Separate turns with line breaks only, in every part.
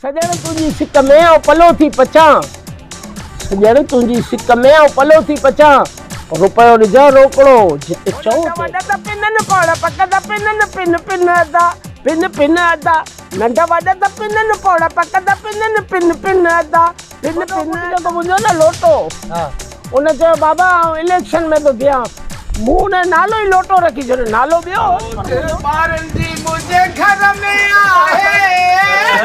سڄڻ تنهنجي سڪ ۾ آئون پلو ٿي پچان سڄڻ تنهنجي سڪ ۾ آئون پلو ٿي پچان روپيو ڏجان روڪڙو جت چئو اتي. وڏا ته پنن پوڙ پڪ ته پنن پن پن ادا پن پن ادا ننڍا وڏا ته پنن پوڙ پڪ ته پنن پن پن ادا پن پن جيڪو منهنجو نه لوٽو ان چيو بابا آئون اليڪشن ۾ ٿو بيهان. مون ان جو نالو ئي لوٽو رکي ڇڏيو. نالو ٻيو هوس پر منهنجو.
ٻارن جي منهنجي گهر ۾ آهي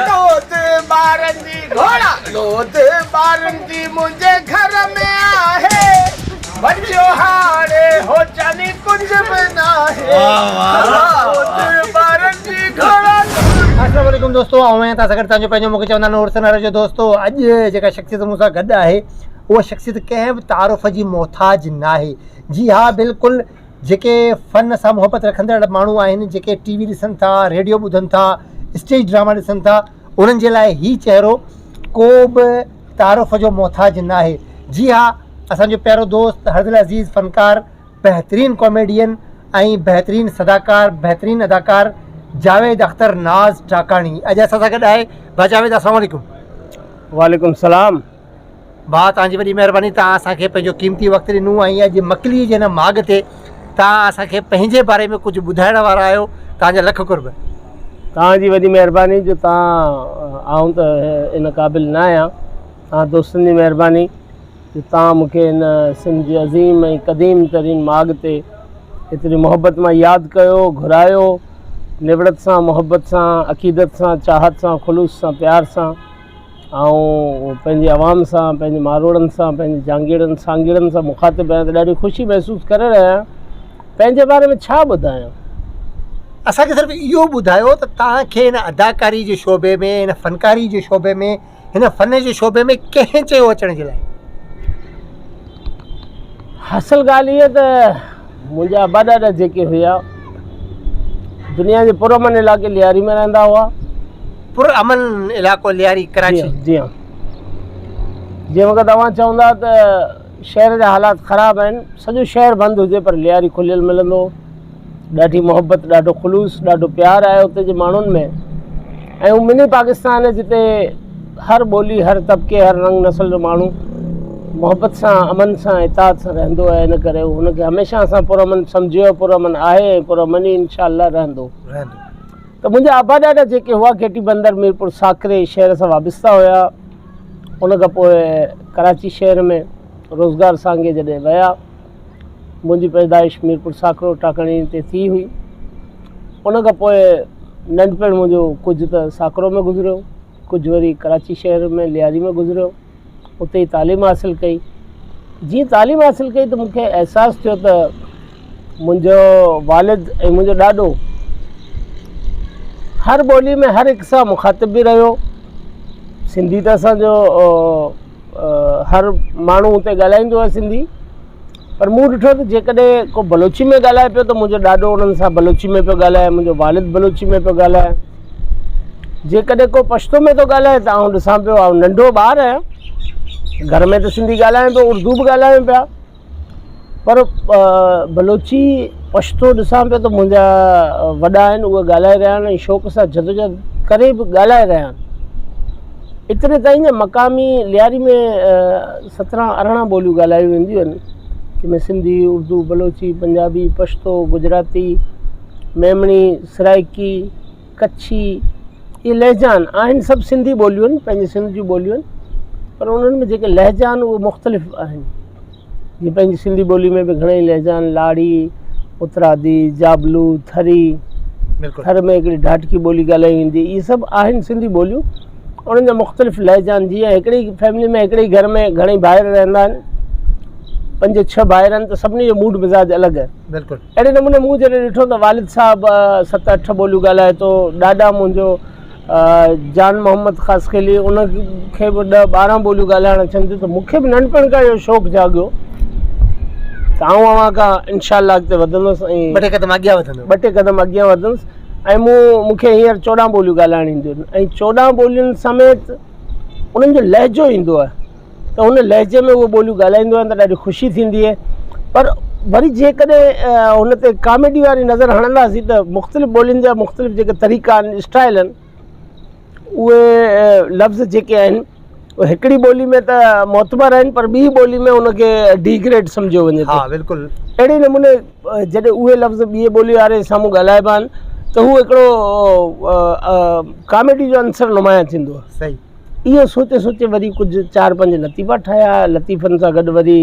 لوڌ ٻارن جي گهوڙا لوڌ ٻارن جي منهنجي گهر ۾ آهي بچيو هاڻي هو چاني ڪجهه به ناهي لوڌ ٻارن جي گهوڙا.
السلام عليڪم دوستو آئون آهيان توهان سان گڏ توهان جو پنهنجو مون کي چوندا آهن عرس ناري جو دوستو اڄ جيڪا شخصيت مون سان گڏ آهي اها شخصيت ڪنهن به تعارف جي محتاج ناهي. جي ها بلڪل جيڪي فن سان محبت رکندڙ ماڻهو آهن جيڪي ٽي وي ڏسن ٿا ريڊيو ٻڌن ٿا اسٽيج ڊراما ڏسن ٿا انهن جي لاء هي چهرو ڪو به تعارف جو محتاج ناهي جي ها اسان جو پيارو دوست هردل عزيز فنڪار بهترين ڪاميڊين ۽ بهترين صداڪار بهترين اداڪار جاويد اختر ناز ٽاڪاڻي اڄ اسان سان گڏ آهي ڀا جاويد السلام عليڪم
وعليڪم السلام
ڀاء توهان جي وڏي مهرباني توهان اسان کي پنهنجو قيمتي وقت ڏنو ۽ اڄ مڪلي جي هن ماڳ تي توهان اسان کي پنهنجي باري ۾ ڪجهه ٻڌائڻ وارا آهيو توهان جا لک قرب.
توهان جي وڏي مهرباني جو توهان آئون ته ان قابل نه آهيان توهان دوستن جي مهرباني جو توهان مون کي هن سنڌ جي عظيم ۽ قديم ترين ماڳ تي ايتري محبت مان ياد ڪيو گهرايو نوڙت سان محبت سان عقيدت سان چاهت سان خلوص سان پيار سان آئون پنهنجي عوام سان پنهنجي ماروئڙن سان پنهنجي جهانگيئڙن سانگيئڙن سان مخاطب آهيان ته ڏاڍي خوشي محسوس ڪري رهيو آهيان پنهنجي باري ۾ ڇا ٻڌايان.
اسان کي صرف اهو ٻڌايو ته توهان کي هن اداڪاري جي شعبي ۾ هن فنڪاري جي شعبي ۾ هن فن جي شعبي ۾ ڪنهن چيو اچڻ جي لاء؟
اصل ڳالهه هيء ته منهنجا ابا ڏاڏا جيڪي هيا دنيا جي پرامن علائقي لياري ۾ رهندا هئا.
پر امن علائقو لياري ڪراچي.
جي ها جنهن وقت اوهان چوندا ته شهر جا حالات خراب آهن سڄو شهر بند هجي پر لياري کليل ملندو ڏاڍي محبت ڏاڍو خلوص ڏاڍو پيار آهي اتي جي ماڻهن ۾ ۽ هو مني پاڪستان آهي جتي هر ٻولي هر طبقي هر رنگ نسل جو ماڻهو محبت سان امن سان اتحاد سان رهندو آهي ان ڪري هن کي هميشه اسان پر امن سمجهيو پر امن آهي ۽ پر امن ئي انشاء الله رهندو
رهندو.
ته منهنجا ابا ڏاڏا جيڪي هئا ڪيٽي بندر ميرپور ساڪري شهر سان وابسته هيا ان کان پوء ڪراچي شهر ۾ روزگار سانگي جڏهن ويا منهنجي پيدائش ميرپور ساڪرو ٽاڪڻي تي ٿي هئي ان کان پوء ننڍپڻ منهنجو ڪجهه ته ساڪرو ۾ گذريو ڪجهه وري ڪراچي شهر ۾ لياري ۾ گذريو اتي ئي تعليم حاصل ڪئي جيئن تعليم حاصل ڪئي ته مونکي احساس ٿيو ته منهنجو والد ۽ منهنجو ڏاڏو هر ٻولي ۾ هر هڪ سان مخاطب به رهيو سنڌي ته اسانجو هر ماڻهو اتي ڳالهائيندو آهي سنڌي پر مون ڏٺو ته جيڪڏهن ڪو بلوچي ۾ ڳالهائي پيو ته منهنجو ڏاڏو انهن سان بلوچي ۾ پيو ڳالهائي منهنجو والد بلوچي ۾ پيو ڳالهائي جيڪڏهن ڪو پشتو ۾ ٿو ڳالهائي ته آئون ڏسان پيو آئون ننڍو ٻار آهيان گهر ۾ ته سنڌي ڳالهايان پيو اردو به ڳالهايون پيا پر بلوچي پشتو ڏسان پيو ته منهنجا وڏا آهن اهي ڳالهائي رهيا آهن ۽ شوق سان جدوجهد ڪري به ڳالهائي رهيا آهن ايتري تائين جو مقامي لياري ۾ 17 18 ٻوليون ڳالهايون وينديون آهن جنهن ۾ سنڌي اردو بلوچي پنجابي پشتو گجراتي ميمڻي سرائڪي ڪڇي اهي لهجا آهن آهن سڀ سنڌي ٻوليون آهن پنهنجي سنڌ جون ٻوليون آهن پر انهن ۾ جيڪي لهجا آهن اهي مختلف آهن جيئن پنهنجي سنڌي ٻولي ۾ به گهڻا ئي لهجا آهن لاڙي اترادي جابلو ٿري ٿر ۾ هڪڙي ڍاٽڪي ٻولي ڳالهائي ويندي اهي سڀ آهن سنڌي ٻوليون انهن جا مختلف لهجا آهن جيئن هڪڙي فيملي ۾ هڪڙي گهر ۾ گهڻي ڀائر رهندا آهن پنج ڇهه ڀائر آهن ته سڀني جو موڊ مزاج الڳ آهي
بلڪل
اهڙي نموني مون جڏهن ڏٺو ته والد صاحب ست اٺ ٻوليون ڳالهائي ٿو ڏاڏا منهنجو جان محمد خاصخيلي ان کي به ڏهه ٻارهن ٻوليون ڳالهائڻ اچن ٿيون ته مون کي به ننڍپڻ کان اهو شوق جاڳيو ته آئون اوهان کان انشاء الله اڳتي وڌندس ۽
ٻه ٽي قدم اڳيان وڌندو
ٻه ٽي قدم اڳيان وڌندس ۽ مون مون کي هينئر چوڏهن ٻوليون ڳالهائڻ اينديون آهن ۽ چوڏهن ٻولين سميت انهن جو لهجو ايندو آهي ته ان لهجي ۾ اهي ٻوليون ڳالهائيندو آهيان ته ڏاڍي خوشي ٿيندي آهي پر وري جيڪڏهن هن تي ڪاميڊي واري نظر هڻنداسين ته مختلف ٻولين جا مختلف جيڪي طريقا آهن اسٽائل آهن اهي لفظ جيڪي آهن اهي هڪڙي ٻولي ۾ ته معتبر آهن پر ٻي ٻولي ۾ ان کي ڊيگريڊ سمجهيو وڃي ٿو.
ها بلڪل.
اهڙي نموني جڏهن اهي لفظ ٻي ٻولي واري سامهون ڳالهائبا آهن ته هو هڪڙو ڪاميڊي جو عنصر نمايان ٿيندو آهي.
صحيح.
اهو سوچي سوچي وري ڪجهه چار پنج لطيفا ٺاهيا لطيفن سان گڏ وري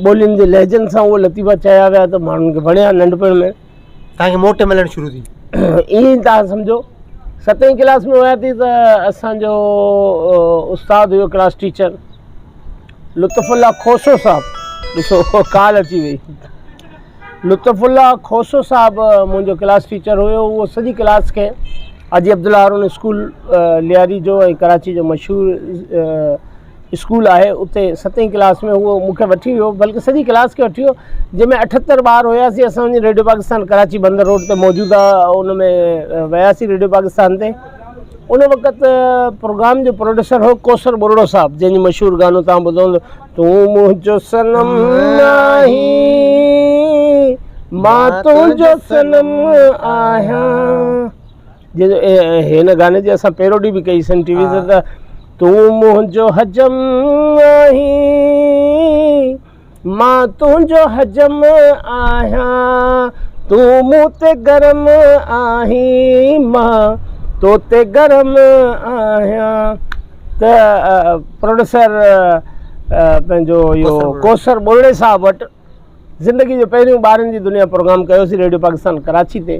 ٻولين جي لهجن سان اهي لطيفا چيا ويا ته ماڻهن کي وڻيا ننڍپڻ ۾.
توهان کي موٽ ملڻ شروع ٿي.
ائين ئي توهان سمجهو ستين ڪلاس ۾ هيا ٿي ته اسان جو استاد هيو ڪلاس ٽيچر لطف الله کوسو صاحب ڏسو ڪال اچي وئي لطف الله کوسو صاحب منهنجو ڪلاس ٽيچر هيو اهو سڄي ڪلاس کي حاجي عبدالله هارون اسڪول لياري جو ۽ ڪراچي جو مشهور اسڪول آهي اتي ستين ڪلاس ۾ هو مون کي وٺي ويو بلڪه سڄي ڪلاس کي وٺي ويو جنهن ۾ اٺهتر ٻار هياسين اسان وڃي ريڊيو پاڪستان ڪراچي بندر روڊ تي موجود آهي ان ۾ وياسين ريڊيو پاڪستان تي ان وقت پروگرام جو پروڊيوسر هو ڪوثر ٻرڙو صاحب جنهن جو مشهور گانو توهان ٻڌو هوندو تون منهنجو صنم آهين مان تنهنجو صنم آهيان جنهن هن گاني جي اسان پيروڊي به ڪئي سن ٽي وي تي ته تون منهنجو حجم آهين مان تنهنجو حجم آهيان تون مون تي گرم آهين مان تو تي گرم آهيان ته پروڊيوسر پنهنجو اهو ڪوثر ٻرڙي صاحب وٽ زندگي جو پهريون ٻارن جي دنيا پروگرام ڪيوسين ريڊيو پاڪستان ڪراچي تي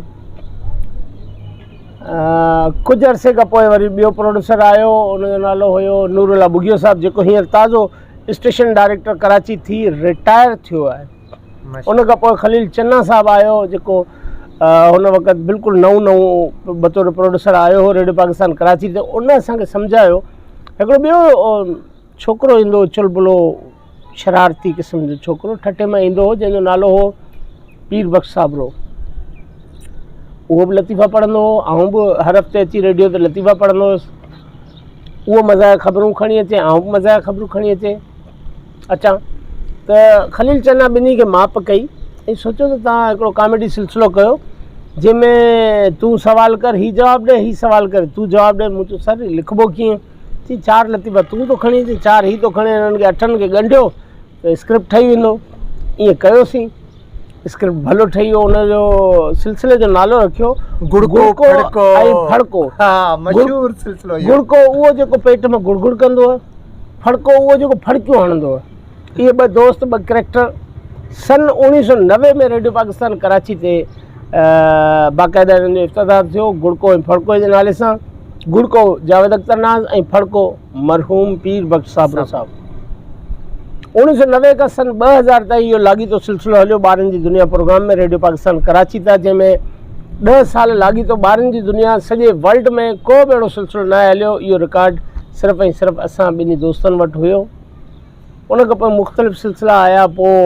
ڪجهه عرصي کان پوء وري ٻيو پروڊيوسر آيو ان جو نالو هيو نور الله ٻگهيو صاحب جيڪو هينئر تازو اسٽيشن ڊائريڪٽر ڪراچي ٿي رٽائر ٿيو آهي ان کان پوء خليل چنا صاحب آيو جيڪو هن وقت بلڪل نئون نئون بطور پروڊيوسر آيو هو ريڊيو پاڪستان ڪراچي تي ان اسانکي سمجهايو هڪڙو ٻيو ڇوڪرو ايندو هو چلبلو شرارتي قسم جو ڇوڪرو ٺٽي مان ايندو هو جنهن جو نالو هو پير بخش صابرو اهو به لطيفا پڙهندو هو آئون به هر هفتي اچي ريڊيو تي لطيفا پڙهندو هوس اهو مزاح خبرون کڻي اچي آئون به مزاح خبرون کڻي اچي اچان ته خليل چنا ٻنهي کي ماپ ڪئي ۽ سوچيو ته توهان هڪڙو ڪاميڊي سلسلو ڪيو جنهن ۾ تون سوال ڪر هي جواب ڏي هي سوال ڪر تون جواب ڏي مون چيو سر لکبو ڪيئن چي چار لطيفا تون ٿو کڻي اچين چار هي ٿو کڻي هنن کي اٺن کي ڳنڍيو ته اسڪرپٽ ٺهي ويندو ائين ڪيوسين اسڪرپٽ ڀلو ٺهي ويو ان جو سلسلي جو نالو رکيو
گڙڪو ڦڙڪو
۽ ڦڙڪو
ها مشهور سلسلو اهو
گڙڪو اهو جيڪو پيٽ ۾ گڙ گڙ ڪندو آهي ڦڙڪو اهو جيڪو ڦڙڪيون هڻندو آهي اهي ٻه دوست ٻه ڪريڪٽر سن 1990 ۾ ريڊيو پاڪستان ڪراچي تي باقاعده انهن جو افتتاح ٿيو گڙڪو ۽ ڦڙڪو جي نالي سان گڙڪو جاويد اختر ناز ۽ ڦڙڪو مرحوم پير بخش صابرو صاحب 1990 کان سن 2000 تائين اهو لاڳيتو سلسلو هليو ٻارن جي دنيا پروگرام ۾ ريڊيو پاڪستان ڪراچي تان جنهن ۾ 10 سال لاڳيتو ٻارن جي دنيا سڄي ورلڊ ۾ ڪو به اهڙو سلسلو ناهي هليو اهو رڪارڊ صرف ۽ صرف اسان ٻنهي دوستن وٽ هيو ان کان پوء مختلف سلسلا آيا پوء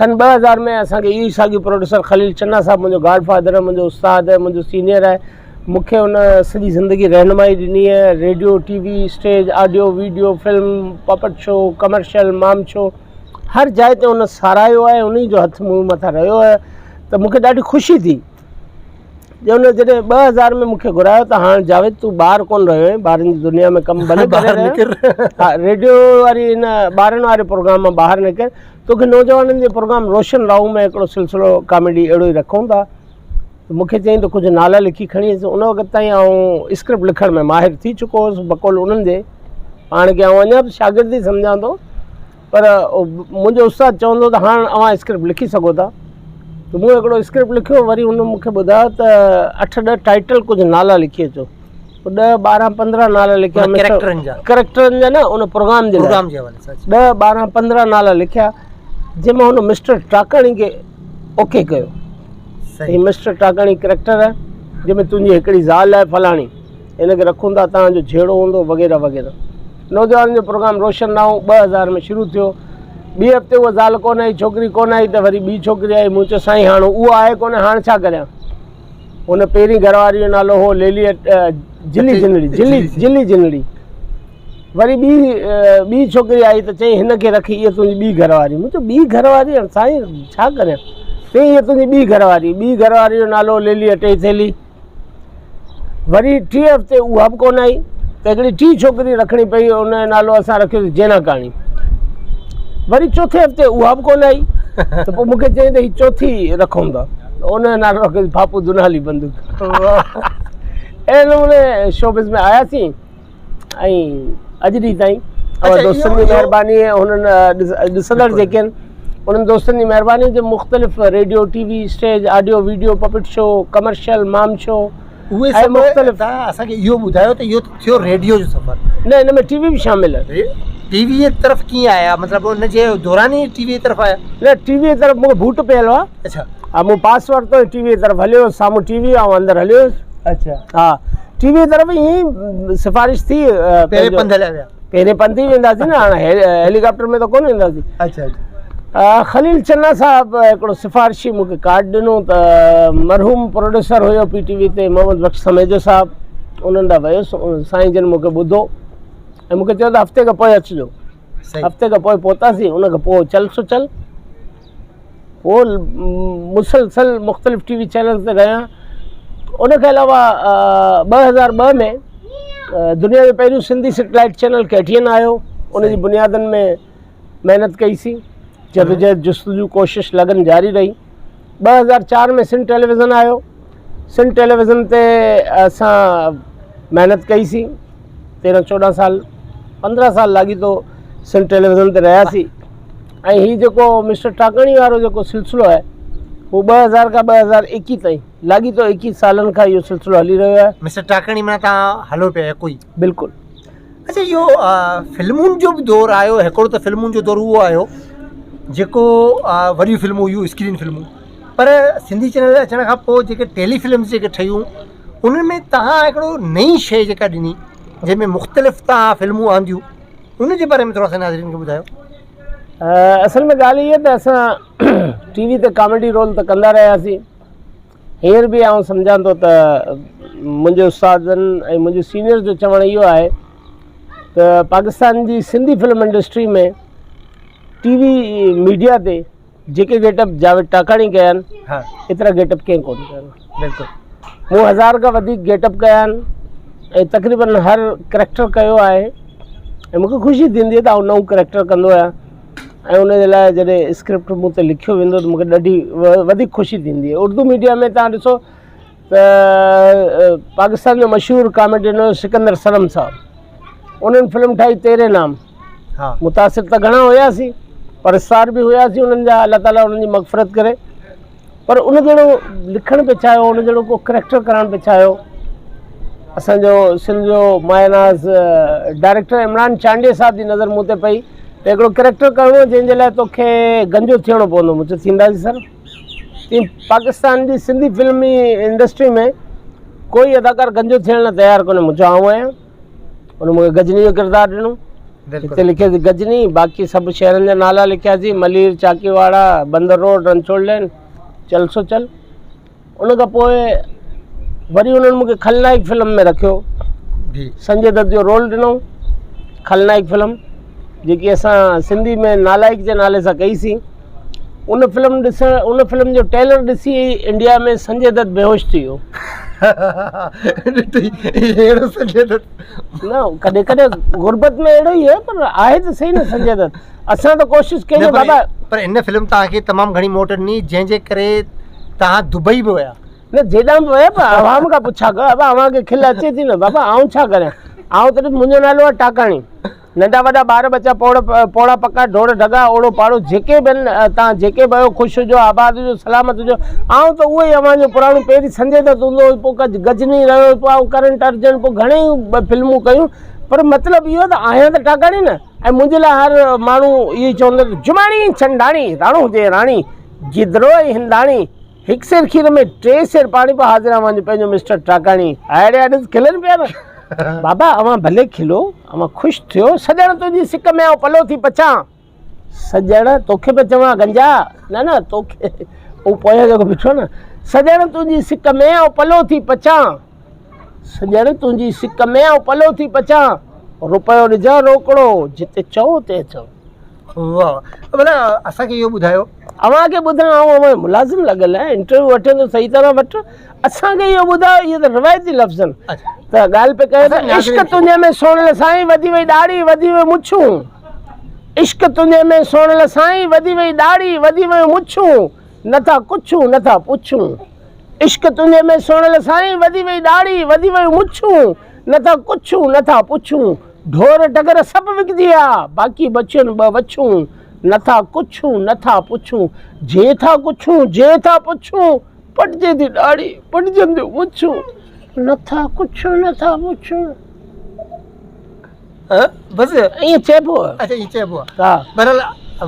سن 2000 ۾ اسان کي اهو ئي ساڳيو پروڊيوسر خليل چنا صاحب منهنجو گاڊ فادر آهي منهنجو استاد آهي منهنجو سينيئر آهي مون کي هن سڄي زندگي رهنمائي ڏني آهي radio T V stage audio video film puppet show commercial mime show هر جاء تي هن ساراهيو آهي انهي جو هٿ مون مٿان رهيو آهي ته مون کي ڏاڍي خوشي ٿي جو هن جڏهن 2000 ۾ مون کي گهرايو ته هاڻ جاويد تون ٻار ڪونه رهيو آهين ٻارن جي دنيا ۾ ڪم ڀلي ڪري رهيو ها ريڊيو واري هن ٻارن واري پروگرام مان ٻاهر نڪر توکي نوجوانن جي پروگرام روشن راهو ۾ هڪڙو سلسلو ڪاميڊي اهڙو ئي رکون ٿا ته مون کي چيائين ته ڪجهه نالا لکي کڻي اچ ان وقت تائين آئون اسڪرپٽ لکڻ ۾ ماهر ٿي چڪو هوس بقول انهن جي پاڻ کي آئون اڃا به شاگرد ئي سمجهان ٿو پر منهنجو استاد چوندو ته هاڻ اوهان اسڪرپٽ لکي سگهو ٿا ته مون هڪڙو اسڪرپٽ لکيو وري هن مون کي ٻڌايو ته اٺ ڏهه ٽائيٽل ڪجهه نالا لکي اچو پوء ڏهه ٻارهن پندرهن نالا لکيا
ڪريڪٽرن جا
ڪريڪٽرن جا نه ان پروگرام جي
پروگرام جي حوالي سان
ڏهه ٻارهن پندرهن نالا لکيا جنهن مان هن مسٽر ٽاڪاڻي کي اوڪي ڪيو هي مسٽر ٽاڪاڻي ڪريڪٽر آهي جنهن ۾ تنهنجي هڪڙي زال آهي فلاڻي هن کي رکون ٿا توهان جو جهيڙو هوندو وغيره وغيره نوجوانن جو پروگرام روشن راهون 2000 ۾ شروع ٿيو ٻي هفتي اها زال ڪونه آئي ڇوڪري ڪونه آئي ته وري ٻي ڇوڪري آئي مون چيو سائين هاڻ اها آهي ڪونه هاڻ ڇا ڪريان هن پهرين گهر واري جو نالو هو ليلي جلي جنڙي جلي جلي جنڙي وري ٻي ٻي ڇوڪري آئي ته چئي هن کي رکي اها تنهنجي ٻي گهر واري مون چيو ٻي گهر واري سائين ڇا ڪريان چئي اها تنهنجي ٻي گهر واري ٻي گهر واري جو نالو ليلي اٽي ٿيلي. وري ٽئين هفتي اها به ڪونه آئي ته هڪڙي ٽين ڇوڪري رکڻي پئي ان جو نالو اسان رکيوسين جينا ڪاڻي. وري چوٿين هفتي اها به ڪونه آئي ته پوء مون کي چيائين ته هي چوٿي رکون ٿا ته ان جو نالو رکيوسين ڦاپو دنالي بندوق. اهڙي نموني شوبز ۾ آياسين ۽ اڄ ڏينهن تائين اوهان دوستن جي مهرباني هنن ڏسندڙ جيڪي آهن انهن دوستن جي مهرباني جو مختلف radio T V stage audio video puppet show commercial mime show
اهي سڀ مختلف توهان اسان کي اهو ٻڌايو ته اهو ٿيو ريڊيو جو سفر
نه ان ۾ ٽي وي به شامل آهي
ٽي وي طرف ڪيئن آيا مطلب ان جي دوران ئي ٽي وي طرف آيا
نه ٽي وي طرف مونکي بوٽ پيل هئا
اچھا
ها مون پاس ورتو ٽي وي طرف هليو سامهون ٽي وي آئون اندر هليو ويس
اچھا
ها ٽي وي طرف ائين سفارش ٿي
پهرين پنڌ هليا ويا
پهرين پنڌ ئي وينداسين نه هاڻي هيليڪاپٽر ۾ ته ڪونه وينداسين
اچھا اچھا
خليل چنا صاحب هڪڙو سفارشي مون کي ڪارڊ ڏنو ته مرحوم پروڊيوسر هيو پي ٽي وي تي محمد بخش سميجو صاحب انهن ڏانهن ويس سائين جن مون کي ٻڌو ۽ مون کي چيو ته هفتي کان پوء اچجو هفتي کان پوء پهتاسين ان کان پوء چل سو چل پوء مسلسل مختلف ٽي وي چينلز تي رهيا ان کان علاوه 2002 ۾ دنيا جو پهريون Sindhi satellite channel K T N آيو ان جي بنيادن ۾ محنت ڪئي سين جدوجهد جستجو ڪوشش لگن جاري رهي 2004 ۾ سنڌ ٽيليويزن آيو سنڌ ٽيليويزن تي اسان محنت ڪئي سين تيرهن چوڏهن سال پندرهن سال لاڳيتو سنڌ ٽيليويزن تي رهياسين ۽ هي جيڪو مسٽر ٽاڪاڻي وارو جيڪو سلسلو آهي هو 2000 کان 2021 تائين لاڳيتو 21 سالن کان اهو سلسلو هلي رهيو آهي.
مسٽر ٽاڪاڻي معنيٰ تان هلو پيا يڪو ئي.
بلڪل.
اچا اهو فلمن جو به دور آيو هڪڙو ته فلمن جو دور اهو آيو جيڪو وڏيون فلمون هيون اسڪرين فلمون پر سنڌي چينل اچڻ کان پوء جيڪي ٽيلي فلمز جيڪي ٺهيون انهن ۾ تهان هڪڙو نئين شيء جيڪا ڏني جنهن ۾ مختلف تهان فلمون آنديون ان جي باري ۾ ٿورو اسان ناظرين کي ٻڌايو.
اصل ۾ ڳالهه هيء ته اسان ٽي وي تي ڪاميڊي رول ته ڪندا رهياسين هينئر به آئون سمجهان ٿو ته منهنجي استادن ۽ منهنجي سينيئرز جو چوڻ اهو آهي ته پاڪستان جي Sindhi film industry ۾ T V media تي جيڪي گيٽ اپ جاويد ٽاڪاڻي ڪيا آهن ايترا گيٽ اپ ڪنهن ڪونه ڪيا آهن.
بلڪل
مون هزار کان وڌيڪ گيٽ اپ ڪيا آهن ۽ تقريبن هر ڪريڪٽر ڪيو آهي ۽ مونکي خوشي ٿيندي آهي ته آئون نئون ڪريڪٽر ڪندو آهيان ۽ ان جي لاء جڏهن اسڪرپٽ مون تي لکيو ويندو ته مونکي ڏاڍي وڌيڪ خوشي ٿيندي آهي اردو ميڊيا ۾ تان ڏسو ته پاڪستان جو مشهور ڪاميڊين هيو سڪندر صنم صاحب انهن فلم ٺاهي تيري نام متاثر ته گهڻا هياسين پر اسٽار به هياسين انهن جا الله تعاليٰ انهن جي مغفرت ڪري پر ان جهڙو لکڻ پئي چاهيو ان جهڙو ڪو ڪريڪٽر ڪرڻ پئي چاهيو اسانجو سنڌ جو ماياناز ڊائريڪٽر عمران چانڊيي صاحب جي نظر مون تي پئي ته هڪڙو ڪريڪٽر ڪرڻو جنهن جي لاء توکي گنجو ٿيڻو پوندو مون چيو ٿينداسين سر چيائين پاڪستان جي سنڌي فلمي انڊسٽري ۾ ڪوئي اداڪار گنجو ٿيڻ لاء تيار ڪونهي مون چيو آئون آهيان ان مون کي گجني جو ڪردار ڏنو هتي لکيس گجني باقي سڀ شهرن جا نالا لکياسين ملير چاڪيواڙا بندر روڊ رنڇوڙ لين چل سو چل ان کان پوء وري انهن مون کي کلنائڪ فلم ۾ رکيو سنجي دت جو رول ڏنو کلنائڪ فلم جيڪي اسان سنڌي ۾ نالائڪ جي نالي سان ڪئي سين ان فلم ڏسڻ ان فلم جو ٽيلر ڏسي انڊيا ۾ سنجي دت بيهوش ٿي ويو.
اهڙو سنجي دت
نه ڪڏهن ڪڏهن غربت ۾ اهڙو ئي آهي پر آهي ته صحيح نه سنجي دت اسان ته ڪوشش ڪئي نه بابا
پر ان فلم توهان کي تمام گهڻي موٽ ڏني جنهن جي ڪري توهان دبئي به ويا
نه جيڏانهن به ويا پر عوام کان پڇا ڪيو ابا اوهان کي کل اچي ٿي نه بابا آئون ڇا ڪريان آئون ته منهنجو نالو آهي ٽاڪاڻي ننڍا وڏا ٻار ٻچا پوڙ پوڙها پڪا ڍور ڍڳا اوڙو پاڙو جيڪي به آهن تان جيڪي به آهيو خوش هجو آباد هجو سلامت هجو آئون ته اهو ئي اوهان جو پراڻو پهرين سنجي دت هوندو هوس پوء گجني رهيو پوء آئون ڪرنٽ ارجن پوء گهڻي ئي فلمون ڪيون پر مطلب اهو ته آهيان ته ٽاڪاڻي نه ۽ منهنجي لاء هر ماڻهو اهو ئي چوندو ته جماڻي ڇنڊاڻي راڻو هجي راڻي گدرو ۽ هنداڻي هڪ سير کير ۾ ٽي سير پاڻي پيو حاضر اوهان جو پنهنجو مسٽر ٽاڪاڻي اڙي اڙي کلن پيا نه بابا اوهان ڀلي کلو اوهان خوش ٿيو سڄڻ تنهنجي سڪ ۾ آئون پلو ٿي پچان سڄڻ توکي پيو چوان گنجا نه نه توکي هو پويان جيڪو بيٺو نه سڄڻ تنهنجي سڪ ۾ آئون پلو ٿي پچان سڄڻ تنهنجي سڪ ۾ آئون پلو ٿي پچان روپيو ڏجان روڪڙو جتي چئو اتي اچان
واهه ڀلا اسان کي اهو ٻڌايو
اوهان کي ٻڌايان آئون اوهان جو ملازم لڳل آهيان انٽرويو وٺين ٿو صحيح طرح وٺ اسان کي اهو ٻڌايو اهي ته روايتي لفظ آهن ته ڳالهه پئي ڪري ته عشق تنهنجي ۾ سهڻل سائين وڌي وئي ڏاڙهي وڌي ويون مڇون عشق تنهنجي ۾ سهڻل سائين وڌي وئي ڏاڙهي وڌي ويون مڇون نٿا ڪڇون نٿا پڇون عشق تنهنجي ۾ سهڻل سائين وڌي وئي ڏاڙهي وڌي ويون مڇون نٿا ڪڇون نٿا پڇون ڍور ڍڳر سڀ وڪجي ويا باقي بچيون ٻه وڇون نٿا ڪڇون نٿا پڇون جي ٿا ڪڇون جي ٿا پڇون پٽجي ٿي ڏاڙهي پٽجن ٿيون مڇون نٿا ڪڇون نٿا پڇون
بس
ائين چئبو آهي.
اچا ائين چئبو آهي.
ها.
بهرحال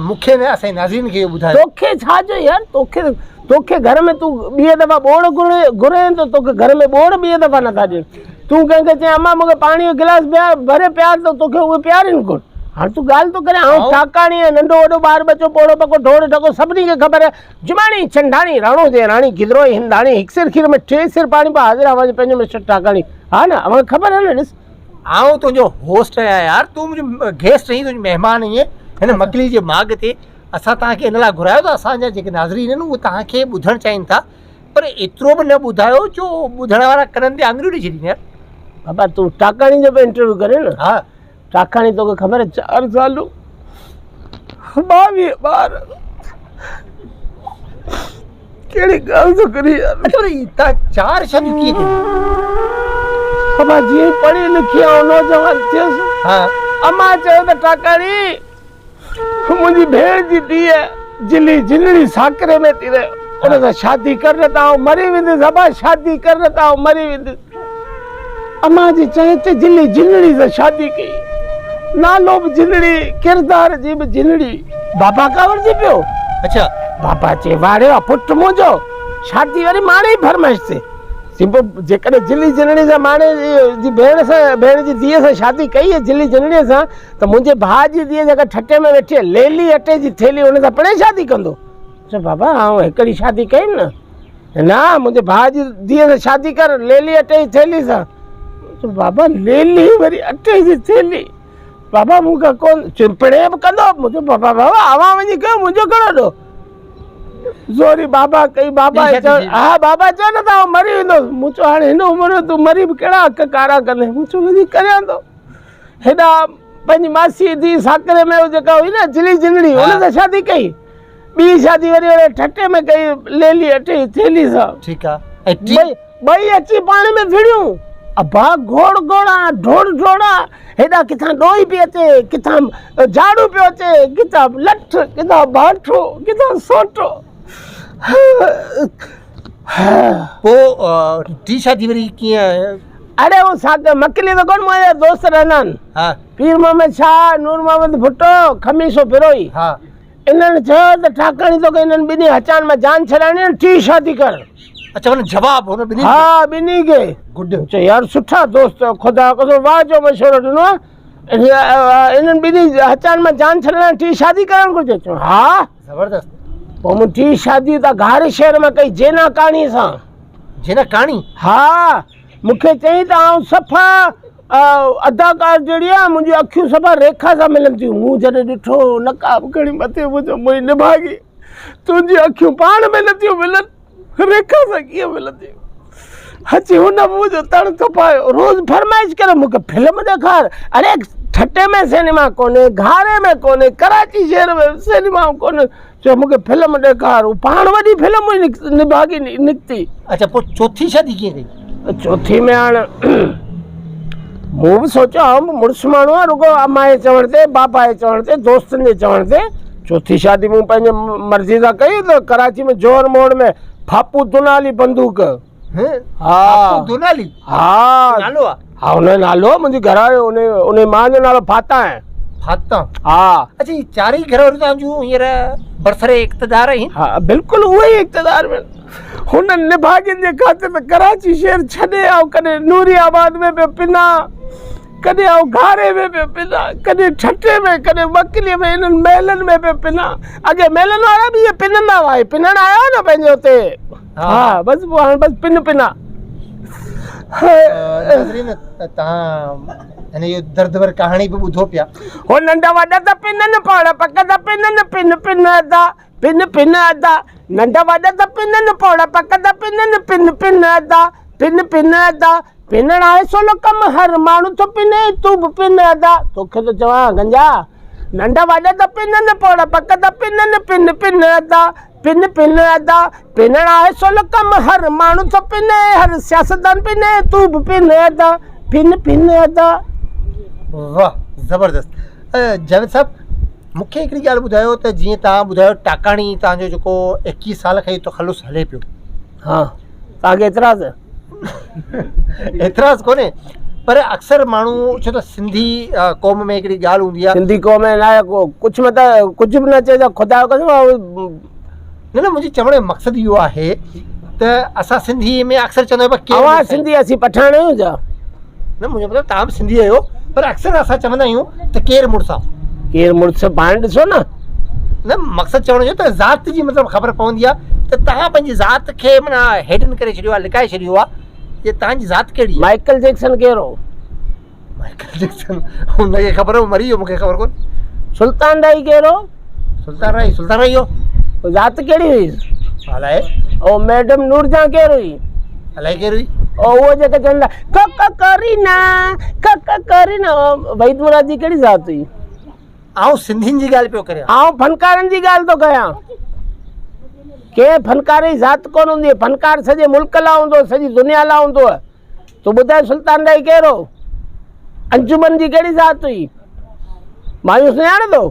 مون کي نه اسان جي ناظرين کي اهو ٻڌايو.
توکي ڇا جو يار توکي توکي گهر ۾ تون ٻي دفعا ٻوڙ گهري گهرين ته توکي گهر ۾ ٻوڙ ٻي دفعا نٿا ڏين. تون ڪنهن کي چئين امان مون کي پاڻي جو گلاس ڀري پيار ته توکي اهي پيارين ڪونه. هاڻ تون ڳالهه ٿو ڪرين آئون ٺاڪاڻي آهيان ننڍو وڏو ٻار ٻچو پوڙهو پڪو ڍوڙ ڍڳو سڀني کي خبر آهي جماڻي ڇنڊاڻي راڻو جي راڻي گدروئي هنداڻي هڪ سير کير ۾ ٽي سير پاڻي پاء حاضر اوهان جو پنهنجو مسٽر ٺاڪاڻي ها نه اوهان کي خبر آهي نه ڏس
آئون تنهنجو هوسٽ آهيان يار تون منهنجو گيسٽ آهين تنهنجو مهمان آهين هن مڪلي جي ماڳ تي اسان توهان کي ان لاء گهرايو ته اسان جا جيڪي ناظرين آهن اهي توهان کي ٻڌڻ چاهين ٿا پر ايترو به نه ٻڌايو جو ٻڌڻ وارا ڪنن تي آڱريون ڏئي ڇڏين يار.
بابا تون ٽاڪاڻي جو به انٽرويو ڪرين نه.
ها.
ٽاڪاڻي توکي خبر آهي چار سالون 22 ٻار ڪهڙي ڳالهه ٿو ڪرين يار.
اڇا وري تان چار شاديون ڪيئن ڪيون؟
بابا جيئن پڙهي لکي آئون نوجوان ٿيس.
ها.
امان چيو ته ٽاڪاڻي منهنجي ڀيڻ جي ڌيء جلي جنڙي ساڪري ۾ ٿي رهي ان سان شادي ڪر نه ته آئون مري ويندس ابا شادي ڪر نه ته آئون مري ويندس. امان جي چئي تي جلي جنڙي سان شادي ڪئي. نالو به جنڙي، ڪردار جي به جنڙي. بابا ڪاوڙجي پيو.
اڇا.
بابا چي واڙيو آ پٽ منهنجو، شادي وري ماڻي ئي فرمائش تي. چي پوء جيڪڏهن جلي جنڙي سان ماڻي جي ڀيڻ سان ڀيڻ جي ڌيء سان شادي ڪئي آ جلي جنڙي سان ته منهنجي ڀاء جي ڌيء جيڪا ٺٽي ۾ ويٺي آ ليلي اٽي جي ٿيلهي ان سان پڻهين شادي ڪندو. چيو بابا آئون هڪڙي شادي ڪيم نه. نه منهنجي ڀاء جي ڌيء سان شادي ڪر ليلي اٽي جي ٿيلهي سان. چيو بابا ليلي وري اٽي جي ٿيلهي بابا مون کان ڪون چيو پڻهين به ڪندو. مون چيو بابا بابا اوهان وڃي ڪيو منهنجو ڪهڙو ڏوهه. زوري بابا ڪئي بابا چيو ها بابا چيو نه ته آئون مري ويندس. مون چيو هاڻي هن عمر ۾ تون مري به ڪهڙا اک ڪارا ڪندين. مون چيو وڃي ڪريان ٿو. هيڏانهن پنهنجي ماسي ڌيء ساڪري ۾ جيڪا هئي نه جلي جنڙي ان سان شادي ڪئي. ٻي شادي وري وري ٺٽي ۾ ڪئي ليلي اٽي جي ٿيلهي سان.
ٺيڪ آ ۽ ٽي.
ٻئي اچي پاڻ ۾ وڙهيون. ابا گهوڙ گهوڙا ڍوڙ ڍوڙا هيڏا ڪٿان ڏوهي پئي اچي ڪٿان جهاڙو پيو اچي ڪٿان لٺ ڪٿان بانٺو ڪٿان سوٽو.
پوء ٽي شادي وري ڪيئن؟
اڙي هو ساڳ مڪلي ته ڪونه منهنجا دوست رهندا آهن.
ها.
پير محمد شاهه، نور محمد ڀٽو، خميسو بروهي.
ها.
انهن چيو ته ٺاڪاڻي توکي انهن ٻنهي هچان مان جان ڇڏائڻي آهي ٽي شادي ڪر.
اڇا معنيٰ جواب هن ٻنهي کي.
ها ٻنهي کي.
گڊ.
چيو يار سٺا دوست آهيو خدا جو قسم واهه جو مشورو ڏنو آهي انهن ٻنهي هچان مان جان ڇڏائڻ ٽي شادي ڪرڻ گهرجي. چيو ها.
زبردست.
پوء مون ٽي شادي اتان گهاري شهر مان ڪئي جينا ڪاڻي سان.
جينا ڪاڻي؟
ها. مون کي چيائين ته آئون صفا اداڪار جهڙي آهيان، منهنجون اکيون صفا ريکا سان ملن ٿيون. مون جڏهن ڏٺو نقاب کڻي مٿي مون چيو منهنجي نڀاڳي تنهنجون اکيون پاڻ ۾ نٿيون ملن، ريکا سان ڪيئن ملنديون. اچي هن به منهنجو تڙ ٿپايو. روز فرمائش ڪري مون کي فلم ڏيکار. اڙي ٺٽي ۾ سئنيما ڪونهي، گهاري ۾ ڪونهي، ڪراچي شهر ۾ سئنيما ڪونهي. چيو مون کي فلم ڏيکار. هو پاڻ وڏي فلم هئي نڀاڳي نڪتي.
اڇا پوء چوٿين شادي ڪيئن ڪئي؟
چوٿين ۾ هاڻ مون به سوچيو آئون به مڙس ماڻهو آهيان رڳو امان جي چوڻ تي بابا جي چوڻ تي دوستن جي چوڻ تي چوٿين شادي مون پنهنجي مرضي سان ڪئي ته ڪراچي ۾ جوهر موڙ ۾ ڦاپو دنالي بندوق
ها ڦاپو دنالي
ها
نالو آ
ها ان جو نالو منهنجي گهر واري ان ان ماء جو نالو فاتا آهي
فاتا
ها
اڇا هي چارئي گهر واريون توهان جون هينئر برسر اقتدار آهن
ها بلڪل اهي ئي اقتدار ۾ هنن نڀاڳين جي خاطر ته ڪراچي شهر ڇڏي آئون ڪڏهن نوري آباد ۾ پيو پنان ڪڏهن آئون گهاري ۾ پيو پنان ڪڏهن ٺٽي ۾ ڪڏهن مڪلي ۾ انهن محلن ۾ پيو پنان اڳي محلن وارا به اهي پنندا هئا هي پنڻ آيا هئا نه پنهنجي اتي ها بس پوء هاڻي بس پن پنا.
ناظرين توهان هن جي درد ور ڪهاڻي به ٻڌو پيا.
هو ننڍا وڏا ته پنن پاڻ پڪ ته پنن پن پن ادا پن پن ادا ننڍا وڏا ته پنن پاڻ پڪ ته پنن پن پن ادا پن پن ادا پنڻ آهي سولو ڪم هر ماڻهو ٿو پني تون به پن ادا توکي ٿو چوان گنجا ننڍا وڏا ته پنن پوڙها پڪ ته پنن پن پن ادا پن پن ادا پنڻ آهي سولو ڪم هر ماڻهو ٿو پني هر سياستدان پني تون به پن ادا پن پن ادا.
واھ زبردست جاويد صاحب مون کي هڪڙي ڳالهه ٻڌايو ته جيئن توهان ٻڌايو ٽاڪاڻي توهان جو جيڪو 21 سال کان اهو تخلص هلي پيو
ها توهان کي اعتراض
اعتراض ڪونهي پر اڪثر ماڻهو ڇو ته سنڌي قوم ۾ هڪڙي ڳالهه هوندي آهي
سنڌي قوم ۾ نه ڪجهه مت ڪجهه به نه چئي ته خدا جو قسم
نه نه منهنجي چوڻ جو مقصد اهو آهي ته اسان سنڌي ۾ اڪثر چوندا آهيون ڪير
اوهان سنڌي اسين پٺاڻ آهيون ڇا
نه منهنجو مطلب توهان به سنڌي آهيو پر اڪثر اسان چوندا آهيون ته ڪير مڙس آ
ڪير مڙس پاڻ ڏسو نه
نه مقصد چوڻ جو ته ذات جي مطلب خبر پوندي آ ته توهان پنهنجي ذات کي معنيٰ هيڊن ڪري ڇڏيو آ لڪائي ڇڏيو آ جي توهان جي ذات ڪهڙي آ
مائيڪل جيڪسن ڪير هو
مائيڪل جيڪسن هن کي خبر هو مري ويو مون کي خبر ڪون
سلطان راهي ڪير هو
سلطان راهي سلطان راهي هو
ذات ڪهڙي هئي
الائي
او ميڊم نورجهان ڪير هئي
الائي ڪير هئي
او اهو جيڪا چون ٿا ڪڪ ڪرينا ڪڪ ڪرينا وحيد مراد جي ڪهڙي ذات هئي
آئون سنڌين جي ڳالهه پيو ڪريان.
آئون فنڪارن جي ڳالهه ٿو ڪيان. ڪنهن فنڪار جي ذات ڪونه هوندي آهي. فنڪار سڄي ملڪ لاء هوندو آهي، سڄي دنيا لاء هوندو آهي. تون ٻڌاء سلطان راهي ڪير هو؟ انجمن جي ڪهڙي ذات هئي؟ مايون سڃاڻندو؟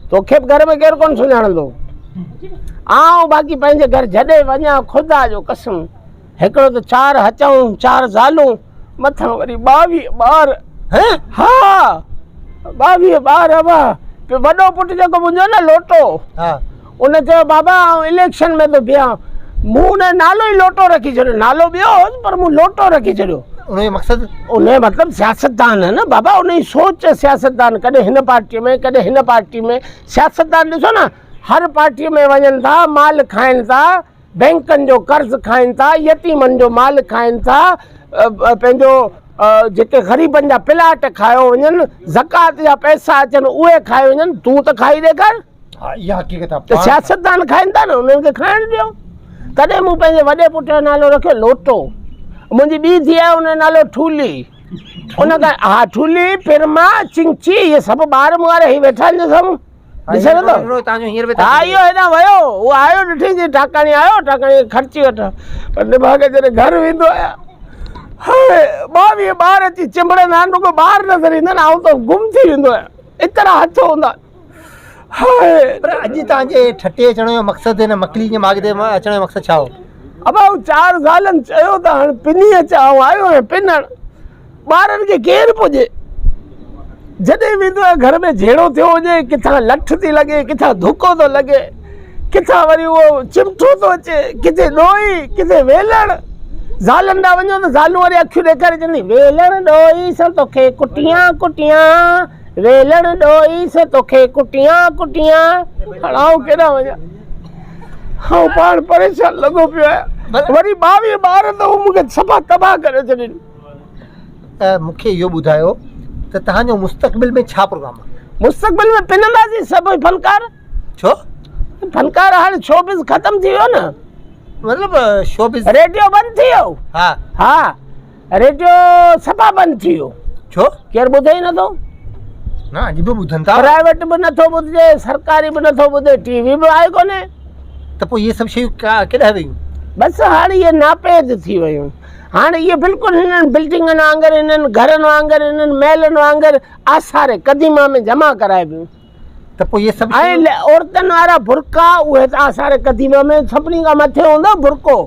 توکي به گهر ۾ ڪير ڪونه سڃاڻندو. آئون باقي پنهنجي گهر جڏهن وڃان خدا جو قسم هڪڙو ته چار هچائون چار زالون مٿان وري 22 ٻار ها 22 ٻار ابا وڏو پٽ جيڪو منهنجو نه لوٽو
ها
ان چيو بابا آئون اليڪشن ۾ ٿو بيهان مون ان نالو ئي لوٽو رکي ڇڏيو نالو ٻيو هوس پر مون لوٽو رکي ڇڏيو
ان جو مقصد
ان جو مطلب سياستدان آهي نه بابا ان جي سوچ سياستدان ڪڏهن هن پارٽي ۾ ڪڏهن هن پارٽي ۾ سياستدان ڏسو نه هر پارٽي ۾ وڃن ٿا مال کائن ٿا بئنڪن جو قرض کائن ٿا، يتيمن جو مال کائن ٿا، پنهنجو جيڪي غريبن جا پلاٽ کايو وڃن، زڪوات جا پئسا اچن اهي کائي وڃن، تون ته کائي ڏيکار.
ها اها حقيقت آهي.
ته سياستدان کائن ٿا نه انهن کي کائڻ ڏيو. تڏهن مون پنهنجي وڏي پٽ جو نالو رکيو لوٽو. منهنجي ٻي ڌيء آهي ان جو نالو ٺولي. ان کان ها ٺولي، پرما، چنگچي اهي سڀ ٻار مون وارا هي ويٺا آهن سڀ. ڏسي نه ٿو ها اهو هيڏانهن ويو اهو آيو ڏٺي جي ٽاڪاڻي آيو ٽاڪاڻي خرچي وٺ پر نڀاڳ جڏهن گهر ويندو آهيان هاء 22 ٻار اچي چنبڙندا آهن رڳو ٻار نظر ايندا آهن آئون ته گم ٿي ويندو آهيان ايترا هٿ هوندا هاء
پر اڄ توهان جي ٺٽي اچڻ جو مقصد هن مڪلي جي ماڳ تي اچڻ جو مقصد ڇا هو
ابا هو چار زالن چيو ته هاڻ پني اچ آئون آيو آهيان پنڻ ٻارن کي ڪير پڄي؟ جڏهن ويندو آهي گهر ۾ جهيڙو ٿيو هجي، ڪٿان لٺ ٿي لڳي، ڪٿان ڌڪو ٿو لڳي، ڪٿان وري اهو چمٽو ٿو اچي، ڪٿي ڏوئي، ڪٿي ويلڻ. زالن ڏانهن وڃو ته زالون وري اکيون ڏيکاري چونديون، ويلڻ ڏوئي سان توکي ڪٽيان ڪٽيان، ويلڻ ڏوئي سان توکي ڪٽيان ڪٽيان. هاڻ آئون ڪيڏانهن وڃان؟ آئون پاڻ پريشان لڳو پيو آهيان. وري 22 ٻار ته هو مون کي صفا تباهه ڪري ڇڏين.
ته مون کي اهو ٻڌايو ته توهان جو مستقبل ۾ ڇا پروگرام آهي؟
مستقبل ۾ پننداسين سڀ فنڪار.
ڇو؟
فنڪار هاڻي شوبز ختم ٿي ويو نه.
مطلب شوبز
ريڊيو بند ٿي ويو.
ها
ها ريڊيو صفا بند ٿي ويو.
ڇو؟
ڪير ٻڌي ئي نٿو.
نه اڄ به ٻڌن ٿا.
پرائيويٽ به نٿو ٻڌجي سرڪاري به نٿو ٻڌي ٽي وي به آهي ڪونهي.
ته پوء اهي سڀ شيون ڪيڏانهن ويون؟
بس هاڻي اهي ناپيد ٿي ويون. هاڻ اهي بلڪل هنن بلڊنگن وانگر، هنن گهرن وانگر، هنن محلن وانگر آثار قديمه ۾ جمع ڪرائبيون.
ته پوء اهي سڀ
۽ عورتن وارا برقعا اهي ته آثار قديمه ۾ سڀني کان مٿي هوندو برقعو.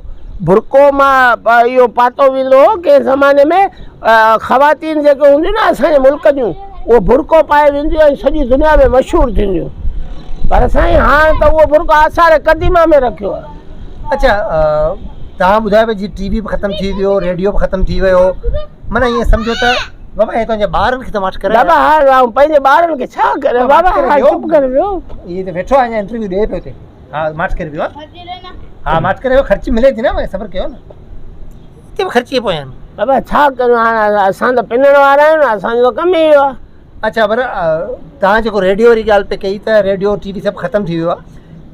برقعو مان اهو پاتو ويندو هو ڪنهن زماني ۾ خواتين جيڪي هونديون نه اسان جي ملڪ جون اهو برقعو پائي وينديون ۽ سڄي دنيا ۾ مشهور ٿينديون. پر سائين هاڻ ته اهو برقعو آثار قديمه ۾ رکيو آهي.
اڇا توهان ٻڌايو پيا جي ٽي وي به ختم ٿي ويو ريڊيو به ختم ٿي ويو معنيٰ ائين سمجهو ته بابا هي تنهنجي ٻارن کي ته ماٺ ڪري
بابا ها آئون پنهنجي ٻارن کي ڇا ڪريان بابا ها چپ ڪري ويو
هي ته ويٺو آهي اڃا انٽرويو ڏئي پيو هتي ها ماٺ ڪري ويو ها ماٺ ڪري ويو خرچي ملي ٿي نه صبر ڪيو نه. اتي به خرچي پويان آهن.
بابا ڇا ڪريون هاڻ اسان ته پنڻ وارا آهيون نه اسان جو ته ڪم ئي اهو آهي.
اڇا پر توهان جيڪو ريڊيو واري ڳالهه پئي ڪئي ته ريڊيو ٽي وي سڀ ختم ٿي ويو آهي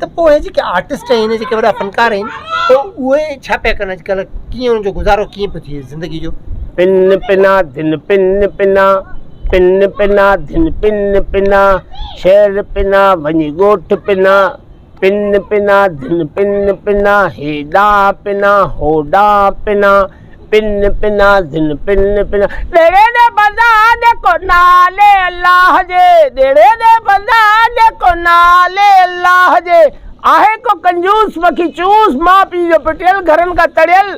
ته پوء هي جيڪي آرٽسٽ آهن جيڪي وڏا فنڪار آهن پوء اهي ڇا پيا ڪن اڄڪلهه ڪيئن انهن جو گذارو ڪيئن پيو ٿئي زندگي جو.
پن پنا ڌن پن پنا پن پنا ڌن پن پنا شهر پنا وڃي ڳوٺ پنا پن پنا ڌن پن پنا هيڏانهن پنا هوڏانهن پنا پن پنا ڌن پن پنا ڏيڙي ڏي بندا ڏيکو نالي الله جي ڏيڙي ڏي بندا ڏيکو نالي الله جي آهي ڪو ڪنجوس مکي چوس ماء پيء جو پٽيل گهرن کان تڙيل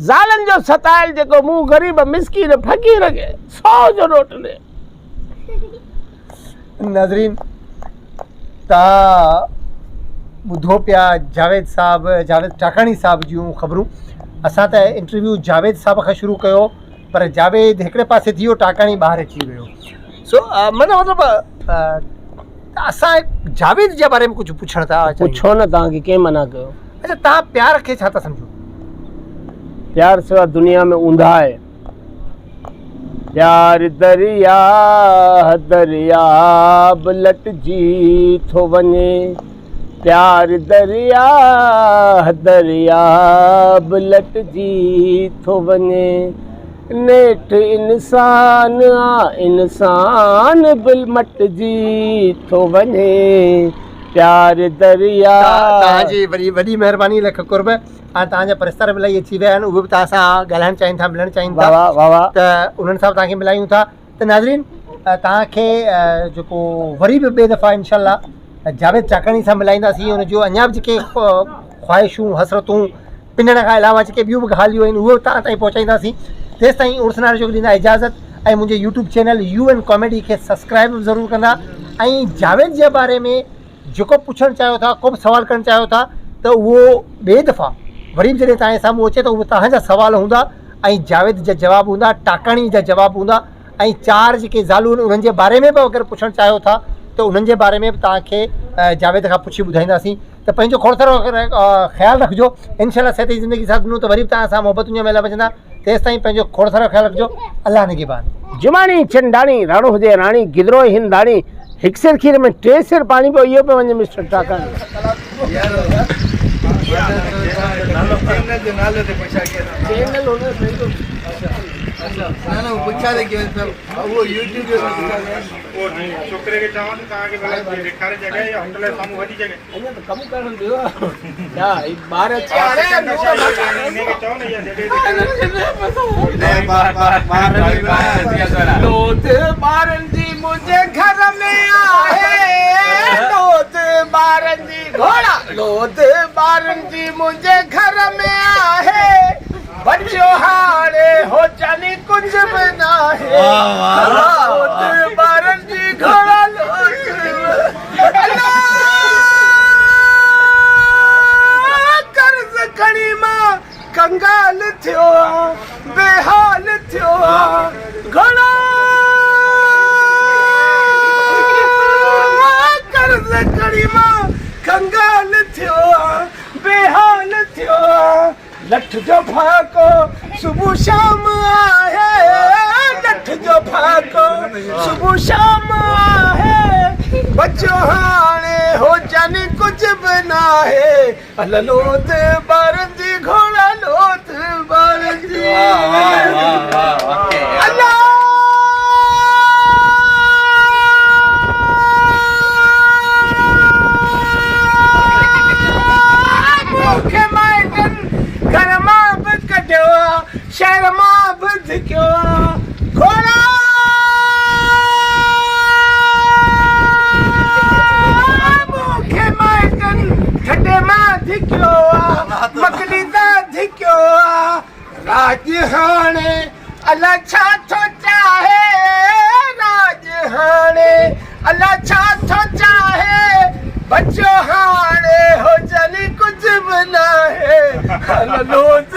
زالن جو ستايل جيڪو مون غريب مسڪين فقير کي سو جو نوٽ ڏي.
ناظرين تان ٻڌو پيا جاويد صاحب جاويد ٽاڪاڻي صاحب جون خبرون اسان ته انٽرويو جاويد صاحب کان شروع ڪيو پر جاويد هڪڙي پاسي ٿي ويو ٽاڪاڻي ٻاهر اچي ويو سو مطلب مطلب اسان جاويد جي باري ۾ ڪجهه پڇڻ ٿا چاهيون.
پڇو نه توهان کي ڪنهن منع ڪيو.
اڇا توهان پيار کي ڇا ٿا سمجهو؟
پيار سوا دنيا ۾ اونداهه آهي. پيار درياهه درياب لٽجي ٿو وڃي پيار درياهه درياب لٽجي ٿو وڃي نيٺ انسان آ انسان به مٽجي ٿو وڃي پيار دريا.
توهان جي وڏي وڏي مهرباني لک قرب ۽ توهان جا پرستار به الاهي اچي ويا آهن اهي به توهان سان ڳالهائڻ چاهين ٿا ملڻ چاهين ٿا
واه واه واه
ته انهن سان به توهان کي ملايون ٿا ته ناظرين توهان کي جيڪو وري به ٻئي دفعا انشاء الله جاويد چاڪاڻي سان ملائينداسين ان جو اڃا به جيڪي خواهشون حسرتون پنڻ کان علاوه جيڪي ٻيون به ڳالهيون آهن اهي به توهان تائين پهچائينداسين تيستائين عرس ناريجو کي ڏيندا اجازت ۽ منهنجي YouTube channel U N comedy کي سبسڪرائب به ضرور ڪندا ۽ جاويد جي باري ۾ جيڪو پڇڻ چاهيو ٿا ڪو به سوال ڪرڻ چاهيو ٿا ته اهو ٻئي دفعا وري به جڏهن توهان جي سامهون اچي ته اهو توهان جا سوال هوندا ۽ جاويد جا جواب هوندا ٽاڪاڻي جا جواب هوندا ۽ چار جيڪي زالون آهن انهن جي باري ۾ به اگر پڇڻ چاهيو ٿا ته انهن جي باري ۾ به توهان کي جاويد کان پڇي ٻڌائينداسين ته پنهنجو کوڙ سارو خيال رکجو انشاء الله صحت جي زندگي ساٿ ڏنو ته وري به توهان سان محبتن جا ميلا مچندا تيستائين پنهنجو کوڙ سارو خيال رکجو الله نگهبان.
جماڻي چنڊاڻي راڻو هجي راڻي گدرو ۽ هنداڻي هڪ سير کير ۾ ٽي سير پاڻي پيو اهو پيو وڃي مسٽر ٽاڪاڻي.
لوڌ ٻارن جي منهنجي گهر ۾ آهي لوڌ ٻارن جي گهوڙا لوڌ ٻارن جي منهنجي گهر ۾ آهي بچيو هاڻي هو جاني ڪجهه به ناهي لوڌ ٻارن جي گهوڙا لوڌ قرض کڻي مان ڪنگال ٿيو آن بيحال ٿيو آن گهڻا قرض کڻي مان ڪنگال ٿيو آن بيحال ٿيو آن لٺ جو ڦاڪو صبح شام آهي لٺ جو ڦاڪو صبح شام آهي بچيو هاڻي هو جاني ڪجهه به ناهي ال لوت ٻارن جي گهوڙا لوت ٻارن جي الله مون کي مائٽن گهر مان به ڪڍيو آ، شهر مان به ڌڪيو آ، گهوڙا مون کي مائٽن ٺٽي مان ڌڪيو آ، مڪلي تان ڌڪيو آ، راڄ هاڻي الا ڇا ٿو چاهي راڄ هاڻي الا ڇا ٿو چاهي بچيو هاڻي هو جلي ڪجهه به ناهي هل لوڌ.